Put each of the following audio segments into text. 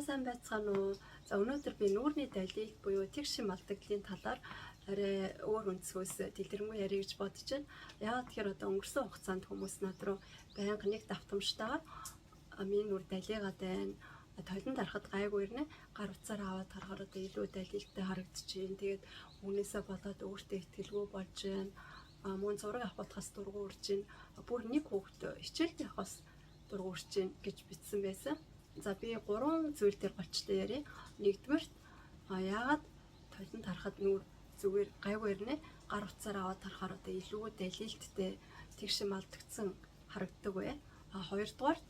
Сайн байцгаана уу? За, өнөөдөр би нүүрний далилт буюу тэгш шим алдагдлын талаар арай өөр өнцгөөс дэлгэрэнгүй ярих гэж бодож байна. Яагаад тэгэхээр одоо өнгөрсөн хугацаанд хүмүүс над руу байнга нэг давтамжтайгаар миний нүр далигаад байна. Толинд харахад гайгүй ирнэ. Гар утсаар аваад харахаар одоо илүү далилттай харагдчихээн. Тэгээд үүнээсээ болоод өөртөө итгэлгүй болж байна. Мөн зураг авахаас дургүй урж байна. Бүр нэг хүүхэд хичээлд явахаас дургүй урж байна гэж бичсэн байсан. За, би гурван зүйл дээр голчлон ярив. Нэгдүгээрт, яагаад толинд харахад нүүр зүгээр гайгүй ирнэ. Гар утсаар аваад харахаар одоо илүү далилттай, тэгш шим алдагдсан харагддаг вэ? Хоёрдугаарт,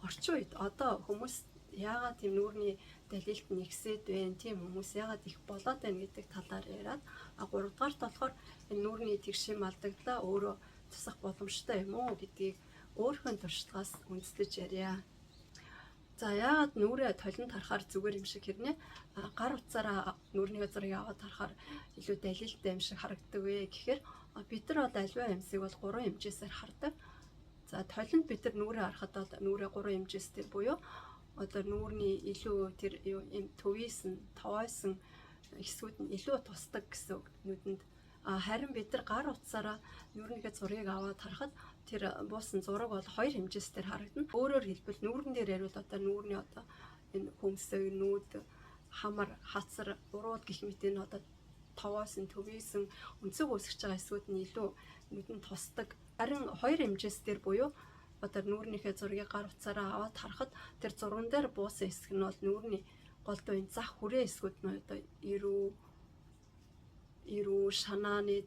орчин үед одоо хүмүүс яагаад тийм нүүрний далилт нэгсээд байна, тийм хүмүүс яагаад их болоод байна гэдэг талаар яриад, гуравдугаарт болохоор энэ нүүрний тэгш шим алдагдлаа өөрөө тусах боломжтой юм уу гэдгийг өөрийнхөө туршлагаас үндэслэж ярья. За, яагаад нүүрээ толинд харахаар зүгээр юм шиг хэрнээ гар утсаараа нүүрний зургийг аваад харахаар илүү далилттай юм шиг харагддаг вэ гэхээр бид нар бол аливаа юмсыг бол гурван хэмжээсээр хардаг. За, толинд бид нар нүүрээ харахад бол нүүрээ гурван хэмжээстэй буюу одоо нүүрний илүү тэр юм төвийсэн, товойсон хэсгүүд нь илүү тусдаг гэсэн үг нүдэнд. Харин бид нар гар утсаараа нүүрнийхээ зургийг аваад харахад тэр буусан зураг бол хоёр хэмжээс дээр харагдана. Өөрөөр хэлбэл, нүүрэн дээр яриул одоо нүүрний одоо энэ хөмсөг, нүүд, хамар, хацар, уруул гэх мэт энэ одоо товоосон, төвийсэн өнцөг үүсгэж байгаа хэсгүүд нь илүү нүдэнд тусдаг. Харин хоёр хэмжээс дээр буюу одоо нүүрнийхээ зургийг гар утсаараа аваад харахад тэр зурган дээр буусан хэсэг нь бол нүүрний голдуу энэ зах хүрээ хэсгүүд нь одоо эрүү шанааны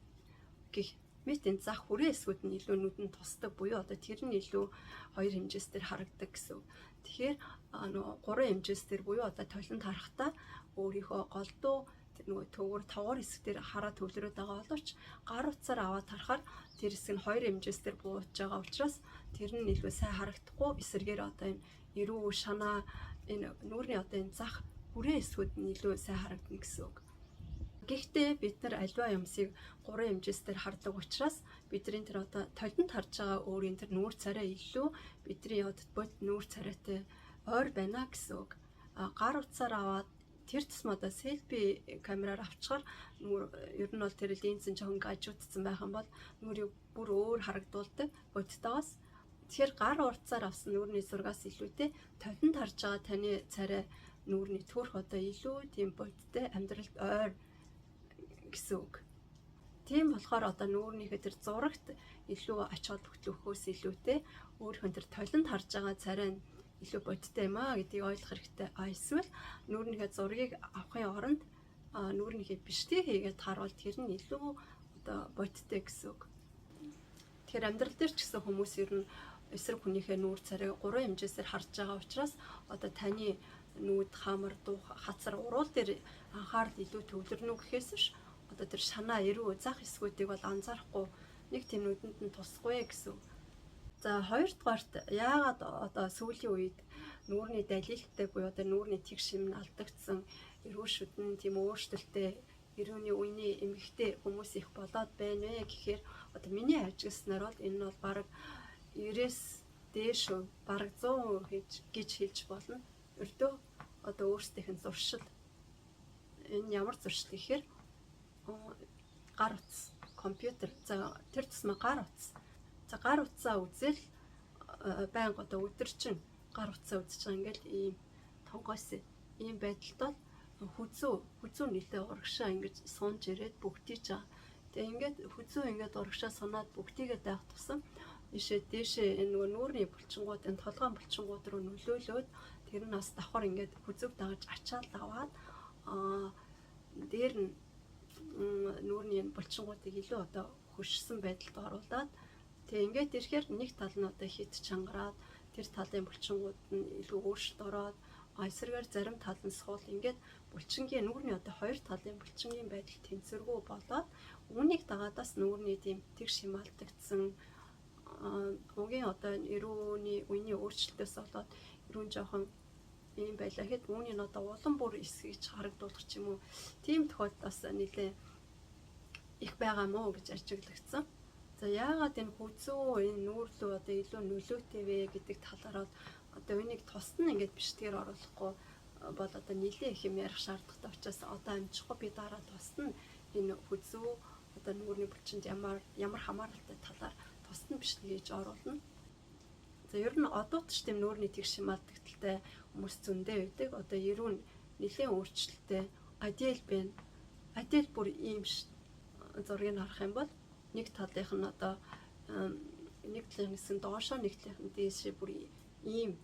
гэх мэт энэ зах хүрээ хэсгүүд нь илүү нүдэнд тусдаг буюу одоо тэр нь илүү хоёр хэмжээс дээр харагддаг гэсэн. Тэгэхээр нөгөө гурван хэмжээс дээр буюу одоо толинд харахтаа өөрийнхөө голдуу нөгөө төвөр тогоор хэсэг дээр хараа төвлөрөөд байгаа боловч гар утсаар аваад харахаар тэр хэсэг нь хоёр хэмжээс дээр бууж байгаа учраас тэр нь илүү сайн харагдахгүй, эсэргээр одоо энэ эрүү шанаа, энэ нүүрний одоо энэ зах хүрээ хэсгүүд нь илүү сайн харагдана гэсэн үг. Гэхдээ бид нар аливаа юмсыг гурван хэмжээс дээр хардаг учраас бидний тэр одоо толинд харж байгаа өөрийн тэр нүүр царай илүү бидний одод бод нүүр царайтай ойр байна гэсэн үг. Гар утсаар аваад тэр тусмаа одоо селфи камераар авчгаар нүүр ер нь бол тэр линз нь жоохон гажуудсан байх юм бол нүүрийг бүр өөр харагдуулдаг бодтойгоос. Тэгэхээр гар уртсаар авсан нүүрний зургаас илүүтэй толинд харж байгаа таны царай, нүүрний төрх одоо илүү тийм бодтой, амьдралд ойр гэсэн үг. Тийм болохоор одоо нүүрнийхээ тэр зурагт илүү ач холбогдол өгөхөөс илүүтэй өөрийнхөө тэр толинд харж байгаа царай нь илүү бодтой юм аа гэдгийг ойлгох хэрэгтэй. Эсвэл нүүрнийхээ зургийг авахын оронд нүүрнийхээ бичлэгийг хийгээд харуул тэр нь илүү одоо бодтой гэсэн үг. Тэгэхээр амьдрал дээр ч гэсэн хүмүүс ер нь эсрэг хүнийхээ нүүр царайг гурван хэмжээсээр харж байгаа учраас одоо таны нүд, хамар, дух, хацар, уруул дээр анхаарал илүү төвлөрнө гэхээс ш одоо тэр шанаа, эрүү, зах хэсгүүдийг бол анзаарахгүй, нэг тийм нүдэнд нь тусахгүй гэсэн. За, хоёрдугаарт, яагаад одоо сүүлийн үед нүүрний далилттай буюу одоо нүүрний тэгш шим нь алдагдсан, эрүү шүдэн тийм өөрчлөлттэй эрүүний үений эмгэгтэй хүмүүс их болоод байна вэ гэхээр одоо миний ажигласнаар бол энэ нь бол бараг 90-ээс дээш, бараг 100% гэж гэж хэлж болно. Ердөө одоо өөрсдийнх нь зуршил. Энэ ямар зуршил гэхээр гар утас, компьютер. За, тэр тусмаа гар утас. За, гар утсаа үзэл байнга одоо өдөржин гар утсаа үзэж байгаа, ингээл ийм тонгоос ийм байдалд бол хүзүү хүзүү нэлээ урагшаа ингэж сунж ирээд бүгдийж байгаа. Тэгээ ингээд хүзүү ингээд урагшаа сунаад бүгдийгээд байх тусам ийшээ дээшээ энэ нөгөө нүүрний булчингууд, энэ толгойн булчингууд руу нөлөөлөөд тэр нь бас давхар ингээд хүзүүг дагаж ачаал аваад дээр нь нүүрний булчингуудыг илүү одоо хөшсөн байдалд оруулаад, тэгээ ингээд ирэхээр нэг тал нь одоо хит чангараад, тэр талын булчингууд нь илүү өөрчлөлт ороод, эсрэгээр зарим тал нь суул, ингээд булчингийн нүүрний одоо хоёр талын булчингийн байдал тэнцвэргүй болоод үүнийг дагаад бас нүүрний тийм тэгш шим алдагдсан, угийн одоо эрүүний үений өөрчлөлтөөс болоод эрүүн жоохон ийм байлаа гэхэд үүний нь одоо улам бүр эсгэж харагдуулах ч юм уу, тийм тохиолдол бас нэлээ их байгаа мó гэж ажиглагдсан. За, яагаад энэ хүзүү, энэ нүүрлүү одоо илүү нөлөөтэй вэ гэдэг талаар бол одоо энийг тусад нь ингээд бичлэгээр оруулахгүй бол одоо нэлээд их юм ярих шаардлагатай учраас одоо амжихгүй, би дараа тусна энэ хүзүү одоо нүүрний булчинд ямар ямар хамааралтай талаар тусад нь бичлэг хийж оруулна. За, ер нь одууд ч тийм нүүрний тэгш алдагдалтай хүмүүс зөндөө байдаг. Одоо эрүүн нэлээд өөрчлөлттэй Адел байна. Адел бүр ийм зургийг харах юм бол нэг талынх нь одоо нэг талынх нь доошоо, нэг талынх нь дээшээ бүр ийм.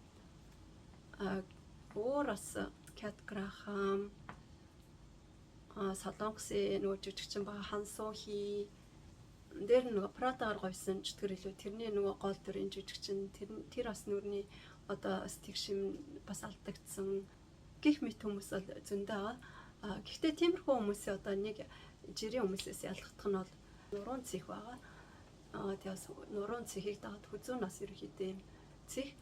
Өөр бас Кат Грахам, Солонгосын нөгөө жүжигчин байгаа Хан Сухи дээр нөгөө Пратагаар говьсон чөтгөр илүү, тэрний нөгөө гол дүрийн жүжигчин тэр тэр бас нүрний одоо бас тэгшим бас алдагдсан гэх мэт хүмүүс бол зөндөө байгаа. Гэхдээ тиймэрхүү хүмүүсийн одоо нэг жирийн хүмүүсээс ялгах нь бол нуруун цэх байгаа. Тэгээс нуруун цэхийг дагаад хүзүүн нас ерөөхдөө юм цэх.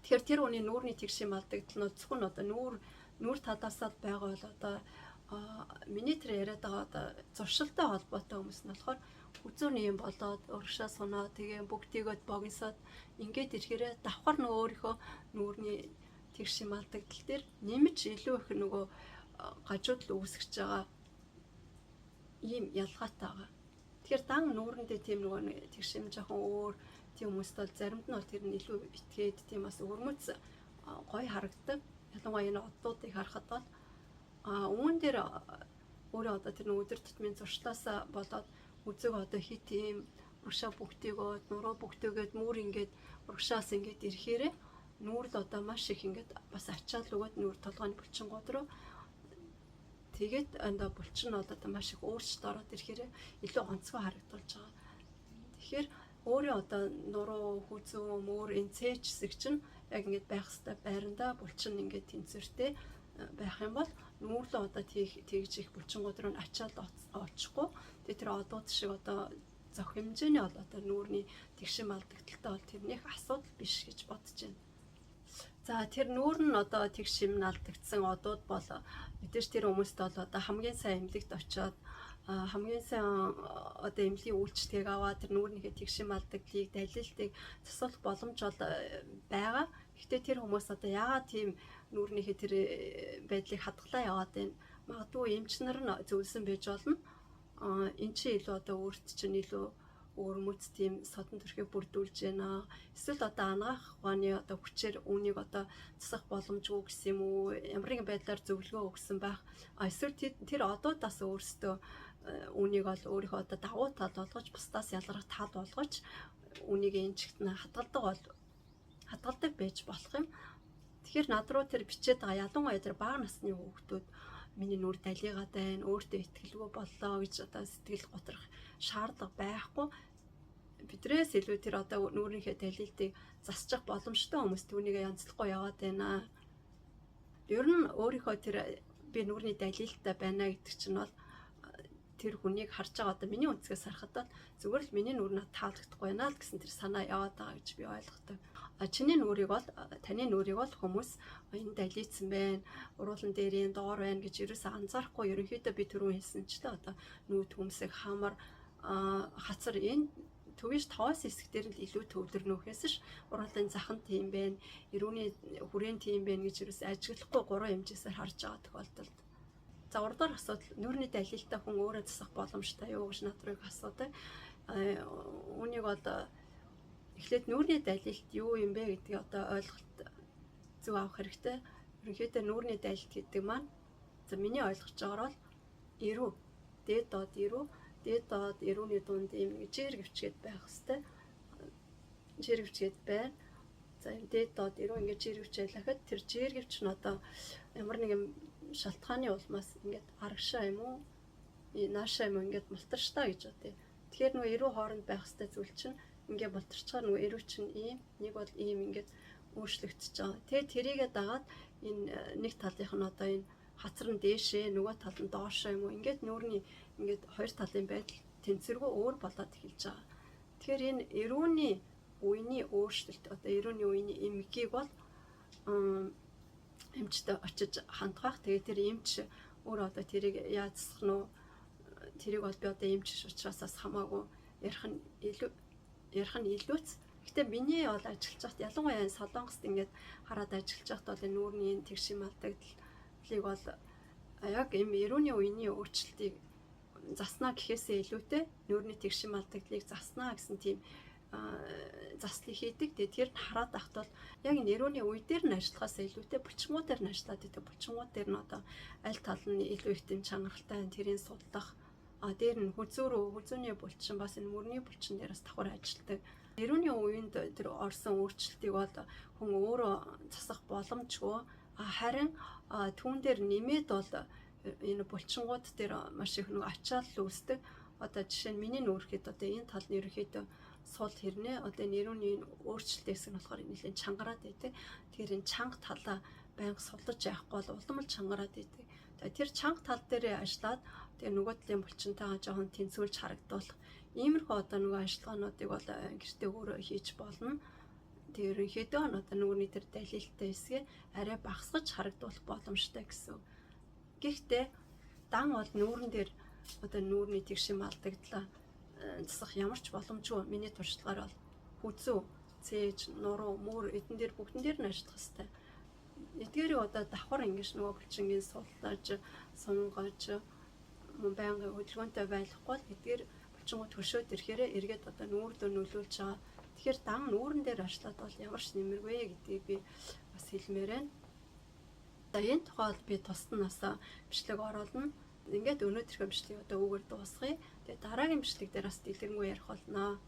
Тэгэхээр тэр хүний нүүрний тэгшим алдагдал нь зөвхөн одоо нүүр талаасаа л байгаа бол одоо миний тэр яриад байгаа одоо зуршилтай холбоотой хүмүүс нь болохоор хүзүүний юм болоод урагшаа сунаа, тэгээ бүгдийгөө богиносоод ингээд ирэхээрээ давхар нөгөө өөрийнхөө нүүрний тэгшим алдагдал дээр нэмж илүү их нөгөө гажуудал үүсгэж байгаа ийм ялгаатай байгаа. Тэгэхээр дан нүүрэндээ тийм нөгөө тэгшим жоохон өөр тийм хүмүүст бол заримд нь бол тэр нь илүү итгээд тийм бас өвөрмөц гоё харагддаг. Ялангуяа энэ оддуудыг харахад бол үүн дээр өөрөө одоо тэр өдөр тутмын зуршлаасаа болоод үзэг одоо хит ийм урагшаа бүгтийгөөд нуруу бүгтийгээд мүр ингээд урагшаас ингээд ирэхээрээ нүүр л одоо маш их ингээд бас ачаал өгөөд нүүр толгойн булчингууд руу, тэгээд андаа булчин бол одоо маш их өөрчлөлт ороод ирэхээр илүү онцгой харагдуулж байгаа. Тэгэхээр өөрөө одоо нуруу, хүзүү, мөр энэ цээч хэсэг чинь яг ингээд байх хэвээр байрандаа булчин ингээд тэнцвэртэй байх юм бол нүүрлөө одоо тэгж их булчингууд руу ачаал очихгүй. Тэгээ тэр одууд шиг одоо зөх хэмжээний бол одоо нүүрний тэгшим алдагдaltaй бол тэрнийх асуудал биш гэж бодож байна. За, тэр нүүр нь одоо тэгш юм алдагдсан одууд бол мэдээж тэр хүмүүст бол одоо хамгийн сайн эмнэлэгт очиод хамгийн сайн одоо эмнэлгийн үйлчилгээг аваад тэр нүүрнийхээ тэгшим алдагдлыг, далилтыг засуулах боломж бол байгаа. Гэхдээ тэр хүмүүс одоо яагаад тийм нүүрнийхээ тэр байдлыг хадгалаа яваад байна? Магадгүй эмч нар нь зөвлөсөн байж болно. Эн чинь илүү одоо өөрт чинь илүү өвөрмөц тийм содон төрхийг бүрдүүлж байна. Эсвэл одоо анагаах ухааны одоо хүчээр үүнийг одоо засах боломжгүй гэсэн юм уу? Ямар нэгэн байдлаар зөвлөгөө өгсөн байх. Эсвэл тэр одуудаас өөрсдөө үүнийг бол өөрийнхөө одоо давуу тал болгож, бусдаас ялгарх тал болгож үүнийг энэ чигт нь хадгалдаг бол хадгалдаг байж болох юм. Тэгэхээр над руу тэр бичээд байгаа, ялангуяа тэр бага насны хүүхдүүд миний нүр далигаад байна, өөртөө итгэлгүй боллоо гэж одоо сэтгэл готрох шаардлага байхгүй. Бидрээс илүү тэр одоо нүүрнийхээ далилтыг засчих боломжтой хүмүүс түүнийг янзлахгүй яваад байна. Ер нь өөрийнхөө тэр би нүүрний далилттай байна гэдэг чинь бол тэр хүнийг харж байгаа одоо миний өнцгөөс харахад бол зүгээр л миний нүр надад таалагдахгүй байна л гэсэн тэр санаа яваад байгаа гэж би ойлгодог. Чиний нүрийг бол, таны нүрийг бол хүмүүс энэ далийцсан байна, уруулан дээрийн доор байна гэж ерөөсөө анзаарахгүй. Ерөнхийдөө би түрүүн хэлсэнчлээ одоо нүүд хүмүүсийг хамар хацар энэ төвөж тоос хэсэг дээр л илүү төвлөрнөхөөс ш уруулын захан тийм байна, эрүүний хүрээн тийм байна гэж ерөөс ажиглахгүй гурван хэмжээсээр харж байгаа тохиолдолд. За, гуравдугаар асуудал: нүүрний далилтай хүн өөрөө засах боломжтой юу гэж над руу асуудаг. Үүнийг бол эхлээд нүүрний далилт юу юм бэ гэдгийг одоо ойлголт зөв авах хэрэгтэй. Ерөнхийдөө нүүрний далилт гэдэг маань, за, миний ойлгож байгаагаар бол эрүү дээд доод, эрүү дээд доод, эрүүний дунд ийм нэг жиргэвчгээд байх хэвээр. Жиргэвчгээд байна. За, энэ дээд доод эрүү ингээд жиргэвч байлахад тэр жиргэвч нь одоо ямар нэгэн шалтгааны улмаас ингээд арагшаа юм уу наашаа юм уу ингээд мултарчтаа гэж бодъё. Тэгэхээр нөгөө эрүү хооронд байх хэвээр зүйл чинь ингээд мултарчгаар нөгөө эрүү чинь ийм нэг бол ийм ингээд өөрчлөгдөж байгаа. Тэгээ тэрийгээ дагаад энэ нэг талынх нь одоо энэ хацар нь дээшээ, нөгөө тал нь доошоо юм уу ингээд нүүрний ингээд хоёр талын байдал тэнцвэргүй өөр болоод эхэлж байгаа. Тэгэхээр энэ эрүүний үений өөрчлөлт, одоо эрүүний үений эмгэгийг бол эмчтэй очиж хандах байх. Тэгээ тэр эмч өөр одоо тэрийг яаж засах нь вэ? Тэрийг бол би одоо эмч учраас бас хамаагүй ярих нь илүү ярих нь илүүц. Гэтэ миний бол ажиллаж байхад, ялангуяа энэ Солонгост ингээд хараад ажиллаж байхад бол энэ нүүрний энэ тэгш алдагдлыг бол яг ийм эрүүний үеийн өөрчлөлтийг заснаа гэхээсээ илүүтэй нүүрний тэгш алдагдлыг заснаа гэсэн тийм заслыг хийдэг. Тэгээд тэр нь хараад байхад бол яг энэ эрүүний үе дээр нь ажиллахаас илүүтэй булчингууд дээр нь ажиллаад байдаг. Булчингууд дээр нь одоо аль тал нь илүү их тийм чангаралтай, тэрийг судлах. А дээр нь хүзүүрөө, хүзүүний булчин, бас энэ мөрний булчин дээр бас давхар ажилладаг. Эрүүний үеинд тэр орсон өөрчлөлтийг бол хүн өөрөө засах боломжгүй. Харин түүн дээр нэмээд бол энэ булчингууд дээр маш их нэг ачаал үүсдэг. Одоо жишээ нь миний нүүрхэд одоо энэ тал нь ерөнхийдөө сул хэрнээ одоо энэ эрүүний өөрчлөлт хэсэг нь болохоор нэлээд чангараад байдаг. Тэгэхээр энэ чанга талаа байнга судлаж явахгүй бол улам л чангараад байдаг. Тэр чанга тал дээр ажиллаад, тэгээ нөгөө талын булчинтайгаа жоохон тэнцвүүлж харагдуулах. Иймэрхүү одоо нөгөө ажиллагаануудыг бол гэртээ өөрөө хийж болно. Тэгээ ерөнхийдөө одоо нөгөөний тэр далилтай хэсгээ арай багасгаж харагдуулах боломжтой гэсэн. Гэхдээ дан бол нүүрэн дээр одоо нүүрний тэгш алдагдлаа засах ямар ч боломжгүй. Миний туршлагаар бол хүзүү, цээж, нуруу, мөр эдэн дээр бүгдэн дээр нь ажиллах хэрэгтэй. Эдгээрийг одоо давхар ингэж нөгөө булчингийн суллаж, сунгаж, мөн байнгын хөдөлгөөнтэй байхгүй бол эдгээр булчингууд хөшөөд ирэхээрээ эргээд одоо нүүрдөө нөлөөлж байгаа. Тэгэхээр дан нүүрэн дээр ажиллаад бол ямар ч нэмэргүй гэдгийг би бас хэлмээр байна. За, энэ тухай бол би тусад нь бас бичлэг оруулна. Ингээд өнөөдрийнхөө бичлэгийг одоо үүгээр дуусгая. Тэгээ дараагийн бичлэг дээр бас дэлгэрэнгүй ярих болно.